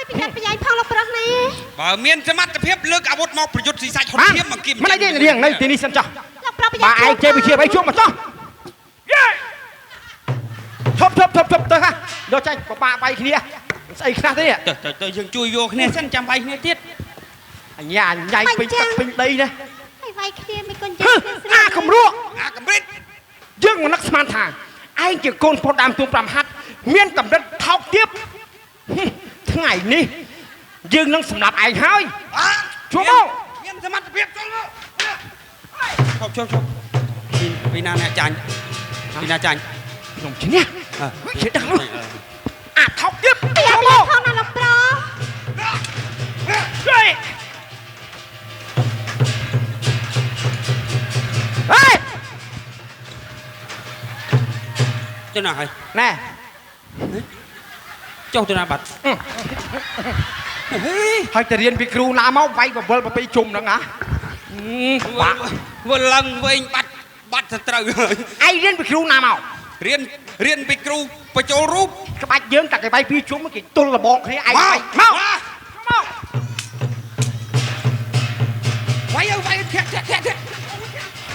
ប្រយ័ត្នប្រយែងផងលោកប្រុសណា បើមានសមត្ថភាពលើកអាវុធមកប្រយុទ្ធស៊ីសាច់ហុត បាន ឈាមមកគៀម មិនអីទេនាងនៅទីនេះសិនចោះ លោកប្រុសប្រយ័ បើ ត្ន ឯងចេះវិជាអ្វីជួបមកចោះយេឈប់ឈប់ឈប់ឈប់ទៅហ่ะយកចាញ់បបាក់វាយគ្នាស្អីខ្លះទេ ទៅទៅទៅយើងជួយយកគ្នាសិនចាំវាយគ្នាទៀត អញ្ញាអញ៉ៃពេញទឹកពេញដីណា ហើយវាយគ្នាមិនគុណ ហឺ យើងគ្នាស្ អាគំរក់ អាកំរិត យើងមិននឹកស្មានថាឯងជាកូនប្រុសដើមទួង5ហាត់មានកម្រិតថោកទាបហឹមថ្ងៃនេះយើងនឹងសម្លាប់ឯងហើយ បាទ ជួបមក មានសមត្ថភាពចូលមកឈប់ឈប់ឈប់ពីណាអ្នកចាញ់ពីណាចាញ់ ខ្ញុំឈ្នះឈ្នះដឹងនោះអាថោកទាប ប្រយ័ត្ន ចូលមក ផងណាលោកប្រុស ហេហេ ទៅណាហើយ ណែ ចុះទៅណាបាត់ហេ ហើយទៅរៀនពីគ្រូណាមកវាយបវលប្រពីជុំហ្នឹងហ៎បាក់ វិលឡើងវែងបាត់បាត់សត្រូវហើយ ឯងរៀនពីគ្រូណាមក រៀនរៀនពីគ្រូបញ្ចូលរូប ក្បាច់យើងតែគេវាយពីជុំគេទល់លបងគ្នាឯងវាយមកមក វាយឲ្យវាយធាក់ធាក់ធាក់ធាក់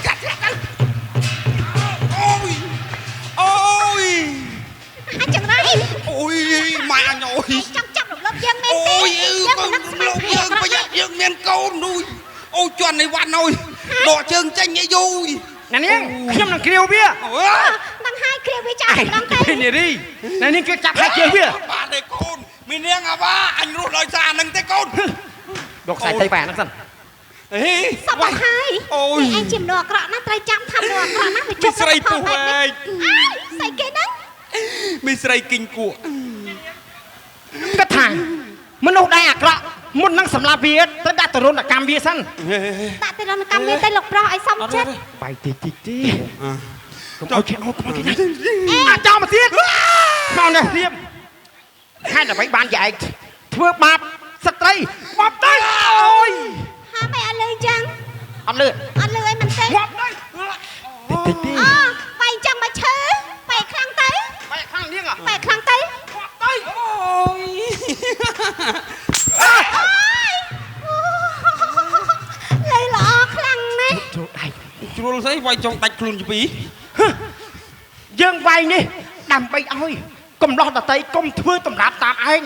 ធាក់ធាក់ទៅអូយអូយ អាចចង្រៃ អូយម៉ែអញអូយ ចង់ចាប់រំលោភយើងមែនទេ អូយ យើង កូន មិននឹកស្មាន លោកយើងប្រយ័ត្នយើងមានកូននោះអូជន់នៃវ៉ាន់អូយដកជើងចេញអីយូយ ណានាងខ្ញុំនឹងគ្រាវវា អូយ នឹងហើយគ្រាវាចាស់ ឯង ម្ដងទៅ ពីនារីណានាងគេចាប់ហើយជើងវា បាទទេកូនមាននាងអាវ៉ាអញរស់ដោយសារអានឹងទេកូន យកខ្សែថៃបែរហ្នឹងសិន ហេ សពមកហើយ អូយ ឯងជាមនុស្សអាក្រក់ណាស់ត្រូវចាំថាមនុស្សអាក្រក់ណាស់វាជប់ មីស្រីពុះឯង អើយស្អីគេហ្នឹង មីស្រីគិញគក់ គិតថាមនុស្សដែលអាក្រក់មុននឹងសម្លាប់វាត្រូវដាក់ទរណកម្មវាសិន ដាក់ទៅរនកម្មវាទៅលោកប្រុសឲ្យសមចិត្ត បាយតិចតិចទេកុំឲ្យគេអោកុំឲ្យគេណាអាចោលមកទៀតមកនេះរៀមហេតុអ្វីបានជាឯងធ្វើបាបស្ត្រីងាប់ទៅអូយ ហាមិនឲ្យលឺចឹង អត់លឺ អត់លឺអីមិនទេ ងាប់ទៅតិចតិចទេ អូបែកចឹងមកឈើបែកខ្លាំងទៅ បាយខាងនាង បែកខ្លាំងទៅ ងាប់ទៅ អូយ អូយលឺល្អខ្លាំងណាស់ ចូលដៃ ជ្រុលស្អីវាយចង់ដាច់ខ្លួនជាពីរ យើងវាយនេះដើម្បីឲ្យកំឡោះដតីកុំធ្វើតម្រាប់តាមឯង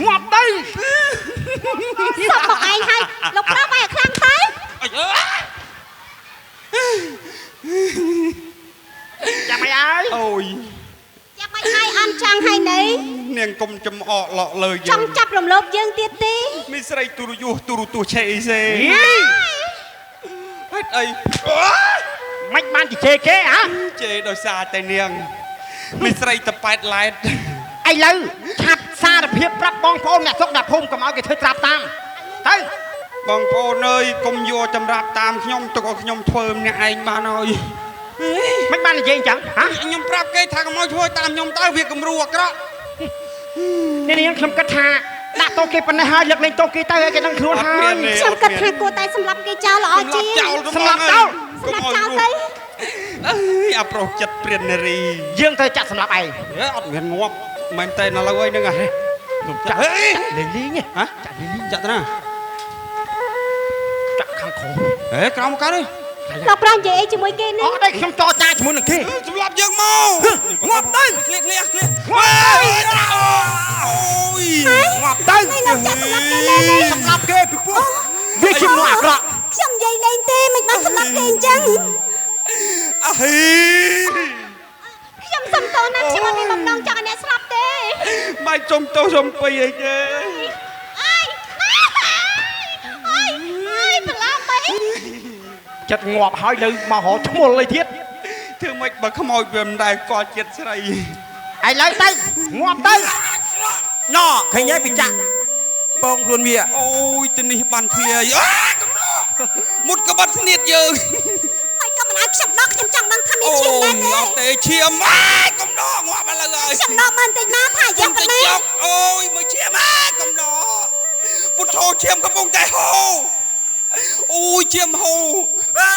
ងាប់ទៅ សពមកឯងហើយលោកប្រុសបែកខ្លាំងទៅ អើយ ចាំអីហើយ អូយ ចាំមិនឲ្យអន់ចង់ហើយនៅ នាងកុំចំអកលក់លើ ច យើង ង់ចាប់រំលោភយើងទៀតទេ មីស្រីទូរយុះទូរទស្សន៍ឆេអីសេ ហី ហេតុអី មិនបានជាជេរគេហ៎ ជេរដោយសារតែនាងមីស្រីតប៉ែតឡែត ឥឡូវឆាប់សារភាពប្រាប់បងប្អូនអ្នកស្រុកអ្នកភូមិកុំឲ្យគេធ្វើត្រាប់តាមទៅ បងប្អូនអើយកុំយកចម្រាប់តាមខ្ញុំទុកឲ្យខ្ញុំធ្វើម្នាក់ឯងបានហើយ មិនបាននិយាយអញ្ចឹងហ៎ ខ្ញុំប្រាប់គេថាកុំឲ្យធ្វើតាមខ្ញុំទៅវាគំរូអាក្រក់ នេះនាងខ្ញុំគិតថាដាក់ទោសគេប៉ុណ្ណេះហើយលើកលែងទោសគេទៅឲ្យគេដឹងខ្លួនហើយ ខ្ញុំគិតថាគួរតែសម្លាប់គេចោលល្អជាង ចោល សម្លាប់ចោល សម្លាប់ចោលទៅ អើយអាប្រុសចិត្តព្រាននារី យើងត្រូវចាក់សម្លាប់ឯង ហេអត់មានងាប់មែនតែនៅលើអីហ្នឹងហ៎ ខ្ញុំចាក់ ហេ លេងលេង ហ៎ ចាក់លេងលេង ចាក់ទៅណា ចាក់ខាងក្រោម ហេក្រោមកើតទេ លោកប្រុសនិយាយអីជាមួយគេនេះ អត់ទេខ្ញុំចរចាជាមួយនឹងគេ សម្លាប់យើងមក ងាប់ទៅ ឃ្លៀឃ្លៀឃ្លៀងាប់អូយ ងាប់ទៅ នេះលោកចាក់សម្លាប់គេលេងទេ សម្លាប់គេពីព្រោះវាជាមនុស្សអាក្រក់ ខ្ញុំនិយាយលេងទេមិនបានសម្លាប់គេអញ្ចឹង អហី ខ្ញុំសុំទោសណាស់ខ្ញុំអត់មានបំណងចង់ឲ្យអ្នកស្លាប់ទេ បាយសុំទោសសុំពីអីទេ អើយអើយអើយប្រឡំអី ចិត្តងាប់ហើយនៅមករកឈ្មោះអីទៀត ធ្វើម៉េចបើខ្មោចវាមិនដែលកល់ចិត្តស្រី ឥឡូវទៅងាប់ទៅ ណឃើញហើយពីចាក់បងខ្លួនវា អូយទៅនេះបានធ្លាយអើកំដរមុតក្បត់ស្នៀតយើង ហើយក៏មិនឲ្យខ្ញុំដកខ្ញុំចង់ដឹងថាមាន អូ ឈាមដែរទេ យអត់ទេឈាមអើយកំដរងាប់ឥឡូវហើយ ខ្ញុំដកមើលបន្តិចមកថាយ៉ាងប៉ុណ្ណា ចុកអូយមើលឈាមអើយកំដរពុទ្ធោឈាមកំពុងតែហូរអូយឈាមហូរអេ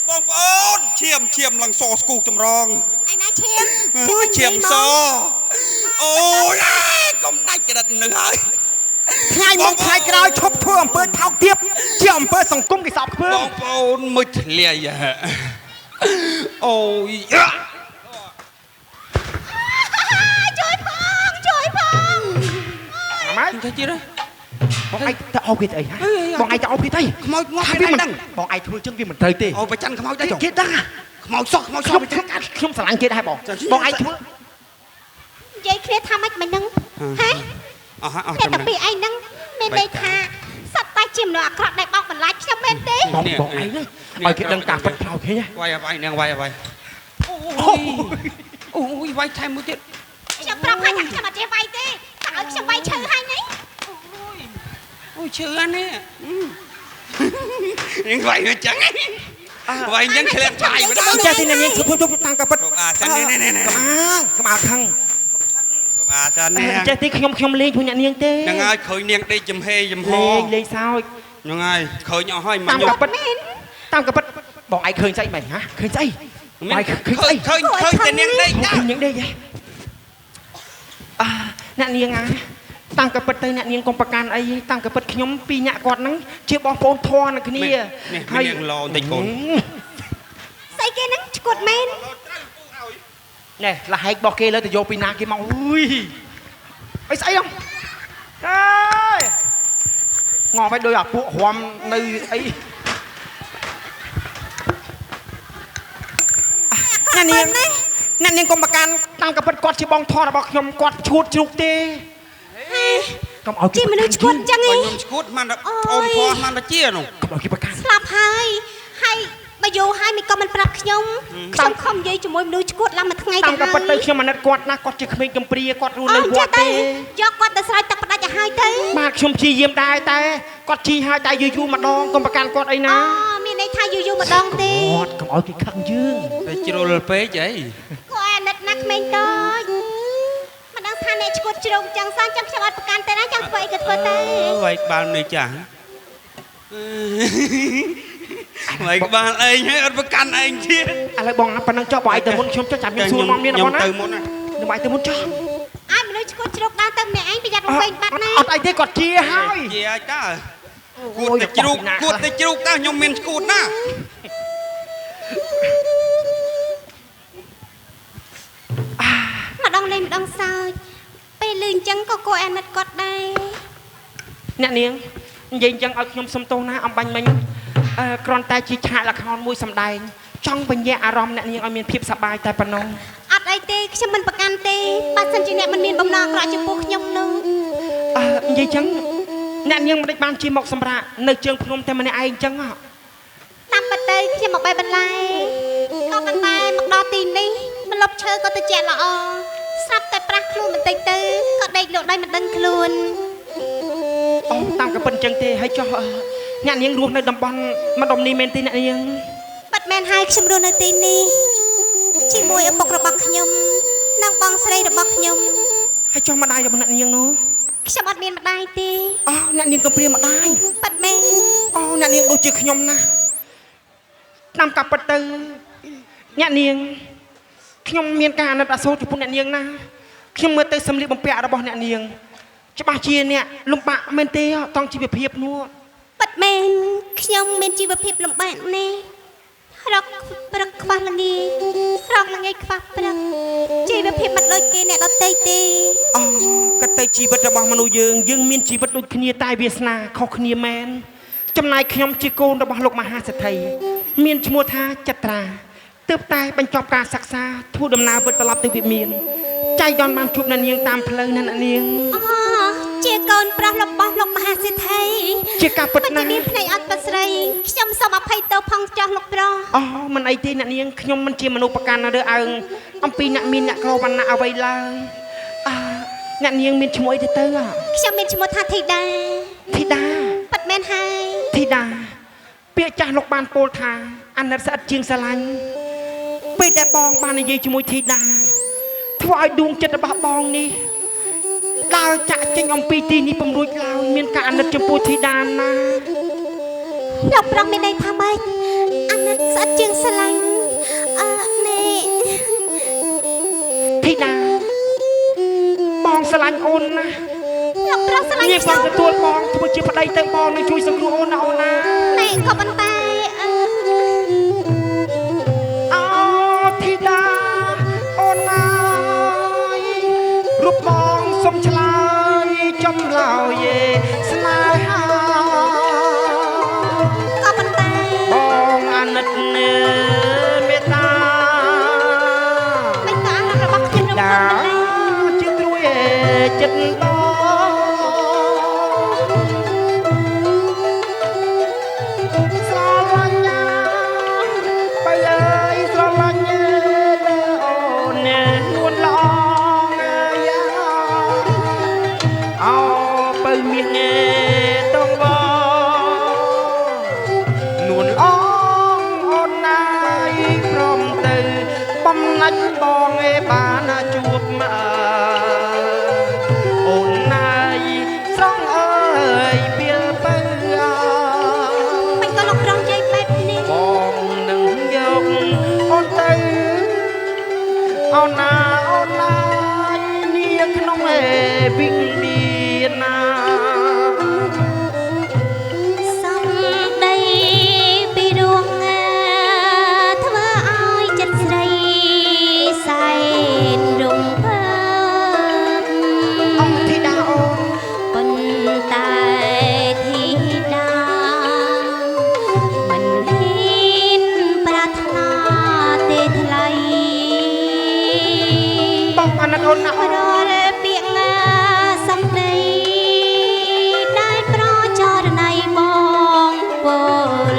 បងប្អូនឈាមឈាមឡើងសស្គូសតម្រង ឯណាឈាម អើយឈាមសអូយអើយ កុំដាច់ក្រិតនៅហើយ ថ្ងៃមុនថ្ងៃក្រោយឈប់ធ្វើអំពើថោកទាបជាអំពើសង្គមគេសោកខ្ពើ បងប្អូនមួយធ្លាយអូយ ជួយផងជួយផង ម៉ែ ទៅទៀត បងឯងទៅអោបគេទៅអីហ៎បងឯងទៅអោបគេទៅអី ខ្មោចងាប់ ថាវាមិន គេដឹង បងឯងធ្វើចឹងវាមិនត្រូវទេ អូប្រច័នខ្មោចដែរ គេដឹង ខ្មោចសោះខ្មោចសោះ ខ្ញុំខ្ញុំស្រឡាញ់គេដែរបងបងឯងធ្វើ និយាយគ្នាថាម៉េចមិនហ្នឹងហ៎ អស់ហើយអស់ តែ ចំណឹង តែពីឯងហ្នឹងមានន័យថាសត្វតែជាមនុស្សអាក្រក់ដែលបោកបន្លាចខ្ញុំមែនទេ បងបងឯងហ្នឹងឲ្យគេដឹងការពិតផ្លោគេណា វាយវាយនាងវាយវាយអូយវាយថែមមួយទៀត ខ្ញុំប្រាប់ហើយថាខ្ញុំអត់ចេះវាយទេតែឲ្យខ្ញុំវាយឈឺហើយនេះ អូឈឺអានេះនាងវាយអញ្ចឹងវាយអញ្ចឹងធ្លាក់បាយបណ្ដោយ ចេះទីអ្នកនាងជប់ជប់តាំងកាពិត អាសិននេះនេះនេះ ក្បាលក្បាលខឹង អាសិននេះ ចេះទីខ្ញុំខ្ញុំលេងជួយអ្នកនាងទេ ហ្នឹងហើយឃើញនាងដេកចំហេចំហ លេងលេងសើច ហ្នឹងហើយឃើញអស់ហើយមក តាមកាពិតតាមកាពិតបងឯងឃើញស្អីមែនហ៎ឃើញស្អីបងឯងឃើញស្អី ឃើញឃើញតែនាងដេកណា ឃើញនាងដេកហ៎អាអ្នកនាងអាតាមកាពិតទៅអ្នកនាងកុំប្រកាន់អីតាមកាពិតខ្ញុំពីរអ្នកគាត់ហ្នឹងជាបងប្អូនធរនឹងគ្នា ហើយនាងឡបន្តិចកូន ស្អីគេហ្នឹងឈួតមែន ណែលហែករបស់គេលើទៅយកពីណាគេមកអុយអីស្អីហ្នឹងអើយងល់ไปដោយអាពួករំនៅអី អ្នកនាងអ្នកនាងកុំប្រកាន់ តាមកាពិតគាត់ជាបងធររបស់ខ្ញុំគាត់ឈួតជ្រូកទេកុំឲ្យ ជាមនុស្សឈួតអញ្ចឹងឯង ខ្ញុំឈួតមិនអូនធរមិនជានោះ កុំឲ្យគេប្រកាន់ ស្លាប់ហើយហើយបើយូរហើយមិនក៏មិនប្រាប់ខ្ញុំខ្ញុំខំនិយាយជាមួយមនុស្សឈួតឡើងមួយថ្ងៃទៅ តាមកាពិតទៅខ្ញុំអាណិតគាត់ណាគាត់ជាក្មេងកំព្រាគាត់រស់នៅវត្តទេ យកគាត់ទៅស្រោចទឹកផ្ដាច់ឲ្យហើយទៅ បាទខ្ញុំព្យាយាមដែរតែគាត់ជីហើយតែយូរយូរម្ដងកុំប្រកាន់គាត់អីណា អូមានន័យថាយូរយូរម្ដងទេ គាត់កុំឲ្យគេខឹងយើង តែជ្រុលពេកអី គាត់អាណិតណាស់ក្មេងតូចមិនដឹងថាអ្នកឈួតជ្រុងចឹងសោះចឹងខ្ញុំអត់ប្រកាន់ទេណាចង់ធ្វើអីក៏ធ្វើទៅ វាយក្បាលនេះចាស់វាយក្បាលឯងហើយអត់ប្រកាន់ឯងទៀត ឥឡូវបងប៉ុណ្ណឹងចុះបងឯងទៅមុនខ្ញុំចុះចាំខ្ញុំសួរមកមាន ខ្ញុំ បងណា ទៅមុនណា ខ្ញុំឯងទៅមុនចុះ ឲ្យមនុស្សឈួតជ្រុកដល់ទៅម្នាក់ឯងប្រយ័ត្នវែងបាត់ណា អត់អីទេគាត់ជាហើយ ជាហើយតើគួតតែជ្រូកគួតតែជ្រូកតើខ្ញុំមានឈួតណា ម្ដងលេងម្ដងសើចពេលលឺអញ្ចឹងក៏គួរអាណិតគាត់ដែរ អ្នកនាងនិយាយអញ្ចឹងឲ្យខ្ញុំសុំទោសណាអំបញ្ញមិញអឺគ្រាន់តែជាឆាកល្ខោនមួយសម្ដែងចង់បញ្ញអារម្មណ៍អ្នកនាងឲ្យមានភាពសប្បាយតែប៉ុណ្ណោះ អត់អីទេខ្ញុំមិនប្រកាន់ទេបើសិនជាអ្នកមិនមានបំណងអាក្រក់ចំពោះខ្ញុំនោះ អឺនិយាយអញ្ចឹងអ្នកនាងមិនដេចបានជាមកសម្រាប់នៅជើងភ្នំតែម្នាក់ឯងអញ្ចឹងហ៎ តាមពិតទៅខ្ញុំមកបែបបន្លែក៏ប៉ុន្តែមកដល់ទីនេះម្លប់ឈើក៏ត្រជាក់ល្អស្រាប់តែប្រាស់ខ្លួនបន្តិចទៅក៏ដេកលក់ដោយមិនដឹងខ្លួន អូតាមក៏ពិតអញ្ចឹងទេហើយចុះអ្នកនាងរស់នៅតំបន់ម្ដុំនេះមែនទេអ្នកនាង ពិតមែនហើយខ្ញុំរស់នៅទីនេះជាមួយឪពុករបស់ខ្ញុំនិងបងស្រីរបស់ខ្ញុំ ហើយចុះម្ដាយរបស់អ្នកនាងនោះ ខ្ញុំអត់មានម្ដាយទេ អូអ្នកនាងក៏ព្រាម្ដាយ ពិតមែន អូអ្នកនាងដូចជាខ្ញុំណាស់ តាមក៏ពិតទៅអ្នកនាងខ្ញុំមានការអាណិតអាសូរចំពោះអ្នកនាងណាខ្ញុំមើលទៅសម្លៀកបំពាក់របស់អ្នកនាងច្បាស់ជាអ្នកលំបាកមែនទេតង់ជីវភាពនោះ ពិតមែនខ្ញុំមានជីវភាពលំបាកណាស់រកព្រឹកខ្វះល្ងាចរកល្ងាចខ្វះព្រឹកជីវភាពមិនដូចគេអ្នកដទៃទេ អូក៏ទៅជីវិតរបស់មនុស្សយើងយើងមាន ជីវិតដូចគ្នាតែវាសនាខុសគ្នាមែនចំណែកខ្ញុំជាកូនរបស់លោកមហាសេដ្ឋីមានឈ្មោះថាចត្រាទើបតែបញ្ចប់ការសិក្សាធ្វើដំណើរវិលត្រឡប់ទៅវិមានចៃដន្យបានជួបអ្នកនាងតាមផ្លូវណាអ្នកនាង អូជាកូនប្រុសរបស់លោកមហាសេដ្ឋី ជាការពិត ពិត ណាស់ ជាមានភ្នែកអត់ប្រស្រីខ្ញុំសូមអភ័យទោសផងចោះលោកប្រុស អូមិនអីទេអ្នកនាងខ្ញុំមិនជាមនុស្សប្រកាន់ឬអើងអំពីអ្នកមានអ្នកក្រវណ្ណៈអ្វីឡើយអើអ្នកនាងមានឈ្មោះអីទៅទៅ ខ្ញុំមានឈ្មោះថាធីតា ធីតា ពិតមែនហើយ ធីតាពាក្យចាស់លោកបានពោលថាអាណិតស្អិតជាងស្រឡាញ់ពេលដែលបងបាននិយាយជាមួយធីតាធ្វើឲ្យដួងចិត្តរបស់បងនេះដើរចាក់ចេញអំពីទីនេះពំរួចឡើយមានការអាណិតចំពោះធីតាណា លោកប្រុសមានន័យថាម៉េចអាណិតស្អិតជាងស្រឡាញ់អឺនេះ ធីតាបងស្រ ស្រឡាញ់អូនណា លោកប្រុសស្រឡាញ់ នាង ខ្ញុំ បងទទួលបងធ្វើជាប្តីទៅបងនឹងជួយសង្គ្រោះអូនណាអូនណា ណែក៏ប៉ុន្តែអឺ អូធីតាអូនណាយរូបបងសុំឆ្លើយចំឡើយស្នេហា ក៏ប៉ុន្តែ បងអាណិតមេត្តា មិនក៏អារម្មណ៍របស់ខ្ញុំរំ ដា ភើបម្ល៉េះ ជាត្រួយចិត្តបងស្រឡាញ់ណាបើអើយស្រឡាញ់លើអូននួនល្អងយ៉ាអោបើមាសតងបងនួនអងអូនណាយព្រមទៅបំណាច់បងឯបានជួបមកអូនណាយស្រង់អើយពីលពៅ មិនក៏លោកប្រុសនិយាយបែបនេះ បងនឹងយកអូនទៅអូនណាអូនណាយនាក្នុងឯវិញ្ញាណណា សំដីពីរួងធ្វើឲ្យចិត្តស្រីសែនរំភើប អង្គធីតាអូន ប៉ុន្តែធីតាមិនហ៊ានប្រាថ្នាទេថ្លៃ បងអាណិតអូនណាអូន រាល់ពាក្យសំដីដែលប្រចរណៃបងពោល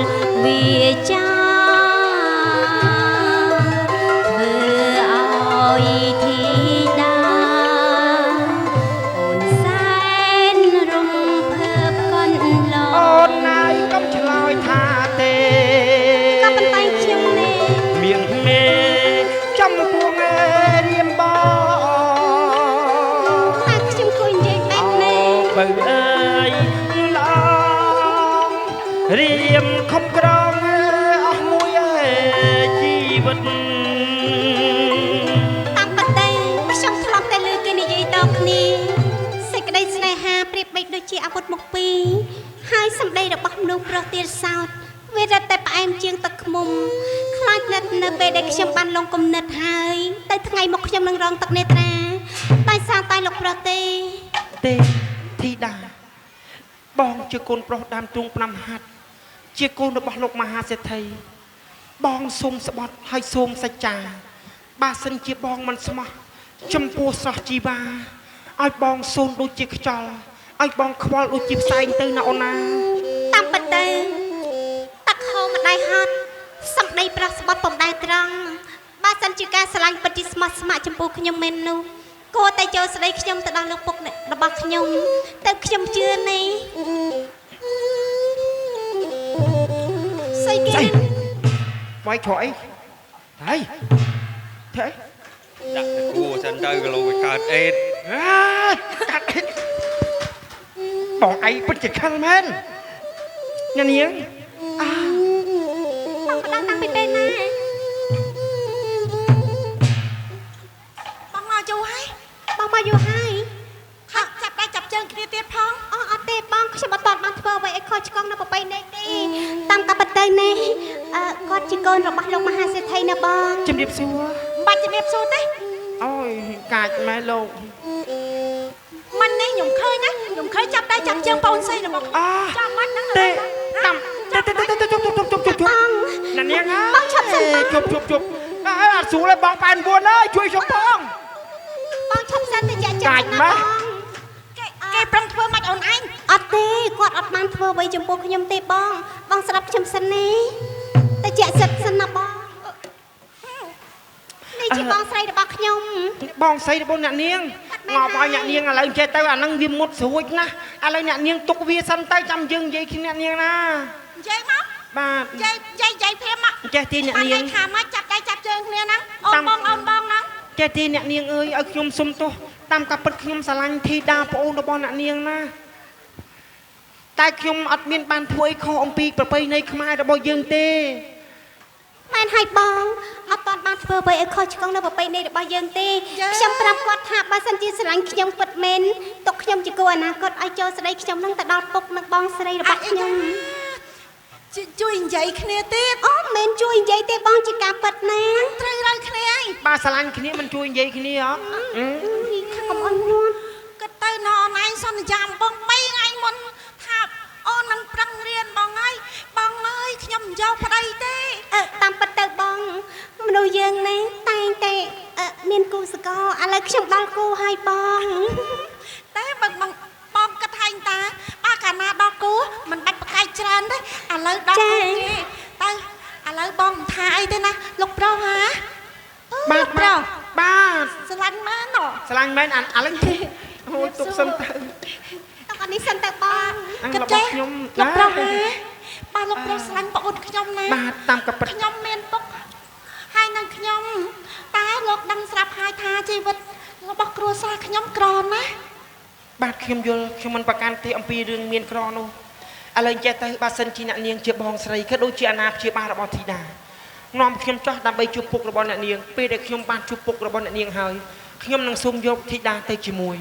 វាចាធ្វើឲ្យធីតាអូនសែនរំភើបកន្ល អូ ង នណាយកុំឆ្លើយថាទេ ក៏ប៉ុន្តែខ្ញុំនេះ មានមេចំពោះរៀមបង តែខ្ញុំគួរនិយាយបែបនេះ បើអើយឡងរៀមខំក្រងអស់មួយអើយជីវិត តាមពិតទៅខ្ញុំធ្លាប់តែលើគេនិយាយតគ្នាសេចក្តីស្នេហាប្រៀបបីដូចជាអាវុធមុខពីរហើយសម្ដីរបស់មនុស្សប្រុសទៀតសោតវារឹតតែផ្អែមជាងទឹកឃ្មុំខ្លាចណាស់នៅពេលដែលខ្ញុំបានលងគំនិតហើយទៅថ្ងៃមកខ្ញុំនឹងរងទឹកនេត្រាដោយសារតែលោកប្រុសទេ ទេធីតាបងជាកូនប្រុសដើមទ្រូង5ហាត់ជាកូនរបស់លោកមហាសេដ្ឋីបងសូមស្បត់ហើយសូមសច្ចាបើសិនជាបងមិនស្មោះចំពោះស្រស់ជីវ៉ាឲ្យបងសូនដូចជាខ្យល់ឲ្យបងខ្វល់ដូចជាផ្សែងទៅណាអូនណា តាមពិតទៅទឹកហូរមិនដែរហត់សម្ដីប្រុសស្បត់ពំដែរត្រង់បើសិនជាការស្រឡាញ់ពិតជាស្មោះស្ម័គ្រចំពោះខ្ញុំមែននោះគួរតែចូលស្ដីខ្ញុំទៅដល់លោកពុករបស់ខ្ញុំទៅខ្ញុំជឿនេះស្អីគេ ស្អី វាយក្រោយហើយទេ ដាក់ទៅគួរសិនទៅក៏លោកវាកើតអេត អាកាត់បងឯងពិតជាខឹងមែនញ៉ានាងអា បងមកដល់តាំងពីពេលណា បងមកយូរហើយ បងមកយូរហើយ ហាក់ចាប់ដៃចាប់ជើងគ្នាទៀតផង អូអត់ទេបងខ្ញុំអត់ទាន់បានធ្វើអ្វីឲ្យខុសឆ្គងនៅប្រពៃណីទេតាមការពិតទៅនេះអឺគាត់ជាកូនរបស់លោកមហាសេដ្ឋីណាបង ជំរាបសួរ មិនបាច់ជំរាបសួរទេ អូយកាច់ម៉ែលោក មិននេះខ្ញុំឃើញណាខ្ញុំឃើញចាប់ដៃចាប់ជើងបងស្រីរបស់ អា ចាំមិនហ្នឹង ទេតាមទេទេទេទេជប់ជប់ជប់ជប់ជប់ បង ណានាងអើ បងឈប់សិនបង ជប់ជប់ជប់អើអត់ស្រួលទេបង89អើយជួយខ្ញុំផង បងឈប់សិនទៅចាក់ចិត្ត កាច់ ណា ម៉េះ បង គេគេប្រឹងធ្វើមិនអូនឯង អត់ទេគាត់អត់បានធ្វើអ្វីចំពោះខ្ញុំទេបងបងស្ដាប់ខ្ញុំសិននេះទៅចាក់ចិត្តសិនណាបងនេះជាបងស្រីរបស់ខ្ញុំ បងស្រីរបស់អ្នកនាងងប់ឲ្យអ្នកនាងឥឡូវចេះទៅអាហ្នឹងវាមុតស្រួចណាស់ឥឡូវអ្នកនាងទុកវាសិនទៅចាំយើងនិយាយគ្នាអ្នកនាងណា និយាយមក បាទ និយាយនិយាយនិយាយព្រាមមក ចេះទីអ្នក បាន នាង ន័យថាមកចាប់ដៃចាប់ជើងគ្នាហ្នឹងអូនបងអូនបងហ្នឹង ចេះទីអ្នកនាងអើយឲ្យខ្ញុំសុំទោសតាមការពិតខ្ញុំស្រឡាញ់ធីតាប្អូនរបស់អ្នកនាងណាតែខ្ញុំអត់មានបានធ្វើអីខុសអំពីប្រពៃណីខ្មែររបស់យើងទេ មែនហើយបងអត់តាន់បានធ្វើអ្វីឲ្យខុសឆ្គងនៅប្រពៃណីរបស់យើងទេខ្ញុំប្រាប់គាត់ថាបើសិនជាស្រឡាញ់ខ្ញុំពិតមែនទុកខ្ញុំជាគូអនាគតឲ្យចូលស្ដីខ្ញុំនឹងទៅដល់ពុកនិងបងស្រីរបស់ខ្ញុំ ជួយនិយាយគ្នាទៀត អូមិនជួយនិយាយទេបងជាការពិតណា ត្រូវរើគ្នាហើយ បើស្រឡាញ់គ្នាមិនជួយនិយាយគ្នាហ៎ ខាងកុំអន់ញាត់ គិតទៅណអូនឯងសន្យាបង3ថ្ងៃមុនថាអូននឹងប្រឹងរៀនបងហើយបងអើយខ្ញុំមិនយកប្តីទេ តាមពិតទៅបងមនុស្សយើងនេះតែងតែមានគូសកលឥឡូវខ្ញុំដល់គូហើយបង តែបងបងគិតហែងតាបើកាលណាដល់គូមិនបាច់ប្រកែកច្រើនទេឥឡូវដល់គូគេទៅឥឡូវបងមិនថាអីទេណាលោកប្រុសហ่า បាទ ប្រុស បាទ ស្រឡាញ់មែនហ៎ ស្រឡាញ់មែនអាឥឡូវអូយទុកសិនទៅ ទុកអានេះសិនទៅបង គិតចេះខ្ញុំ លោកប្រុសហ่าបាទលោកប្រុសស្រឡាញ់ប្អូនខ្ញុំណា បាទតាមកពិត ខ្ញុំមានពុកហើយនឹងខ្ញុំតែលោកដឹងស្រាប់ហើយថាជីវិតរបស់គ្រួសារខ្ញុំក្រណាស់ បាទខ្ញុំយល់ខ្ញុំមិនប្រកាន់ទេអំពីរឿងមានក្រនោះឥឡូវចេះទៅបើសិនជាអ្នកនាងជាបងស្រីក៏ដូចជាអាណាព្យាបាលរបស់ធីតានាំខ្ញុំចោះដើម្បីជួបពុករបស់អ្នកនាងពេលដែលខ្ញុំបានជួបពុករបស់អ្នកនាងហើយខ្ញុំនឹងសូមយកធីតាទៅជាមួយ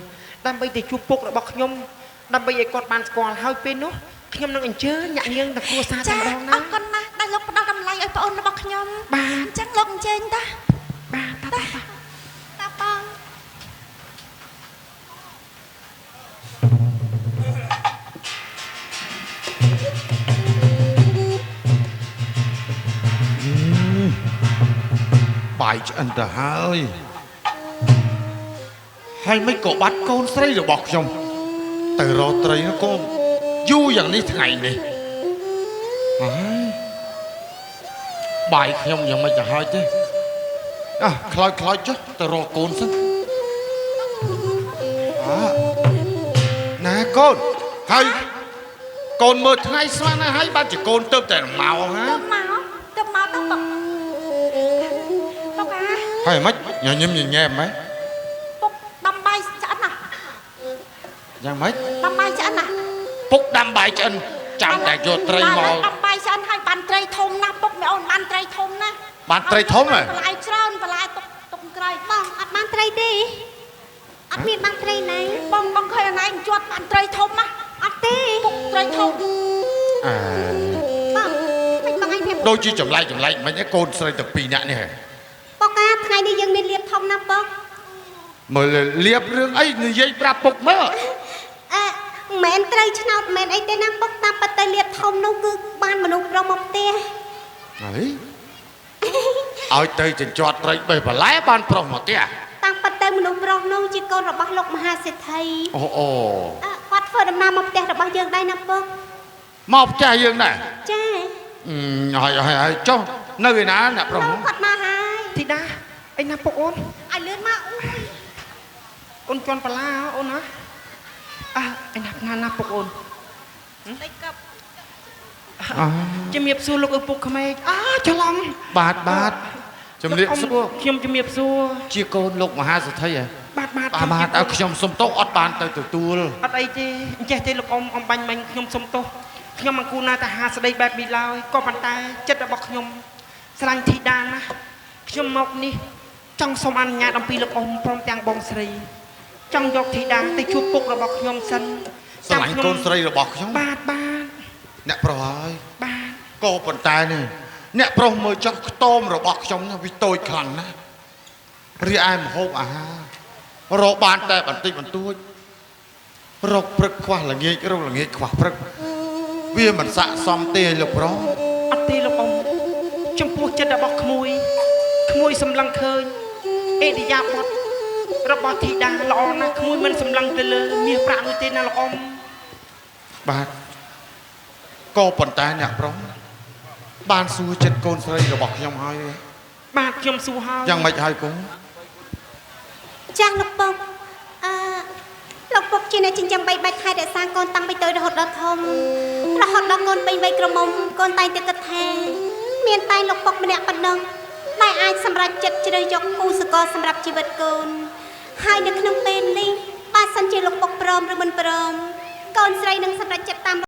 ដើម្បីទៅជួបពុករបស់ខ្ញុំដើម្បីឲ្យគាត់បានស្គាល់ហើយពេលនោះខ្ញុំនឹងអញ្ជើញអ្នកនាងទៅគ្រួសារតែម្ដងណា អរគុណណាស់ដែលលោកផ្ដល់តម្លៃឲ្យប្អូនរបស់ខ្ញុំ បាទ អញ្ចឹងលោកអញ្ជើញតា បាទតា តាបង បាយឆ្អិនទៅហើយហើយមិនក៏បាត់កូនស្រីរបស់ខ្ញុំទៅរកត្រីនោះក៏យូរយ៉ាងនេះថ្ងៃនេះហើយបាយខ្ញុំយ៉ាងមិនទៅហើយទេអ่ะខ្លោចខ្លោចចុះទៅរកកូនសិនអើណាកូនហើយកូនមើលថ្ងៃស្មានណាស់ហើយបានជាកូនទៅតែមកហា ទៅមកទៅមកទៅបងពុកអា ហើយមិនញញឹមញញែមហ៎ ពុកដាំបាយឆ្អិនណា យ៉ាងម៉េច ដាំបាយឆ្អិនណា ពុកដាំបាយឆ្អិនចាំតែយកត្រីមក ដាំបាយឆ្អិនហើយបានត្រីធំណាស់ពុកមីអូនបានត្រីធំណាស់ បានត្រីធំហ៎ បន្លែច្រើនបន្លែទុកទុកក្រៃ បងអត់បានត្រីទេអត់មានបានត្រីណា បងបងឃើញអនឯងជាប់បានត្រីធំណា អត់ទេ ពុកត្រីធំ អើ បងមិនបងឯងប្រាប់ ដូចជាចម្លែកចម្លែកមិញឯងកូនស្រីទាំងពីរនាក់នេះហ៎ ពុកអាថ្ងៃនេះយើងមានលៀបធំណាស់ពុក មើលលៀបរឿងអីនិយាយប្រាប់ពុកមើល អឺមិនមែនត្រីឆ្នោតមិនមែនអីទេណាពុកតាមពិតទៅលៀបធំនោះគឺបានមនុស្សប្រុសមកផ្ទះ ហើយឲ្យទៅចិញ្ចត់ត្រីបេះបន្លែបានប្រុសមកផ្ទះ តាមពិតទៅមនុស្សប្រុសនោះជាកូនរបស់លោកមហាសេដ្ឋី អូអូ អឺគាត់ធ្វើដំណើរមកផ្ទះរបស់យើងដែរណាពុក មកផ្ទះយើងដែរ ចា ហើយហើយហើយចុះនៅឯណាអ្នកប្រុស នោះគាត់មកហើយ ធីតាអីណាពុកអូន ឲ្យលឿនមកអូយ អូនជន់បន្លាអូនណាអះអីណាណាណាពុកអូន តិចកັບ ជំរាបសួរលោកឪពុកក្មេកអើច្រឡំ បាទបាទជំរាបសួរ ខ្ញុំជំរាបសួរ ជាកូនលោកមហាសេដ្ឋីហ៎ បាទបាទ បាទបាទឲ្យខ្ញុំសុំទោសអត់បានទៅទទួល អត់អីទេអញ្ចេះទេលោកអ៊ំអំបាញ់មិញខ្ញុំសុំទោសខ្ញុំមិនគួរណាទៅហាស្ដីបែបនេះឡើយក៏ប៉ុន្តែចិត្តរបស់ខ្ញុំស្រឡាញ់ធីតាណាស់ខ្ញុំមកនេះចង់សុំអនុញ្ញាតអំពីលោកអ៊ំព្រមទាំងបងស្រីចង់យកធីតាទៅជួបពុករបស់ខ្ញុំសិន ស្រឡាញ់កូនស្រីរបស់ខ្ញុំ បាទបាទ អ្នកប្រុសហើយ បាទ ក៏ប៉ុន្តែនេះអ្នកប្រុសមើលចោះខ្ទមរបស់ខ្ញុំណាវាតូចខ្លាំងណាស់រីឯម្ហូបអាហាររកបានតែបន្តិចបន្តួចរកព្រឹកខ្វះល្ងាចរកល្ងាចខ្វះព្រឹកវាមិនស័ក្តិសមទេលោកប្រុស អត់ទេលោកអ៊ំចំពោះចិត្តរបស់ក្មួយក្មួយសម្លឹងឃើញអេរិយាបថរបស់ធីតាល្អណាស់ក្មួយមិនសម្លឹងទៅលើមាសប្រាក់នោះទេណាលោកអ៊ំ បាទក៏ប៉ុន្តែអ្នកប្រុសបានសួរចិត្តកូនស្រីរបស់ខ្ញុំហើយទេ បាទខ្ញុំសួរហើយ យ៉ាងម៉េចហើយកូន ចាស់លោកពុកអឺលោកពុកជាអ្នកចិញ្ចឹមបីបាច់ថែរក្សាកូនតាំងពីតូចរហូតដល់ធំរហូតដល់កូនពេញវ័យក្រមុំកូនតែងតែគិតថាមានតែលោកពុកម្នាក់ប៉ុណ្ណោះដែលអាចសម្រេចចិត្តជ្រើសយកគូសកលសម្រាប់ជីវិតកូនហើយនៅក្នុងពេលនេះបើសិនជាលោកពុកព្រមឬមិនព្រមកូនស្រីនឹងសម្រេចចិត្តតាម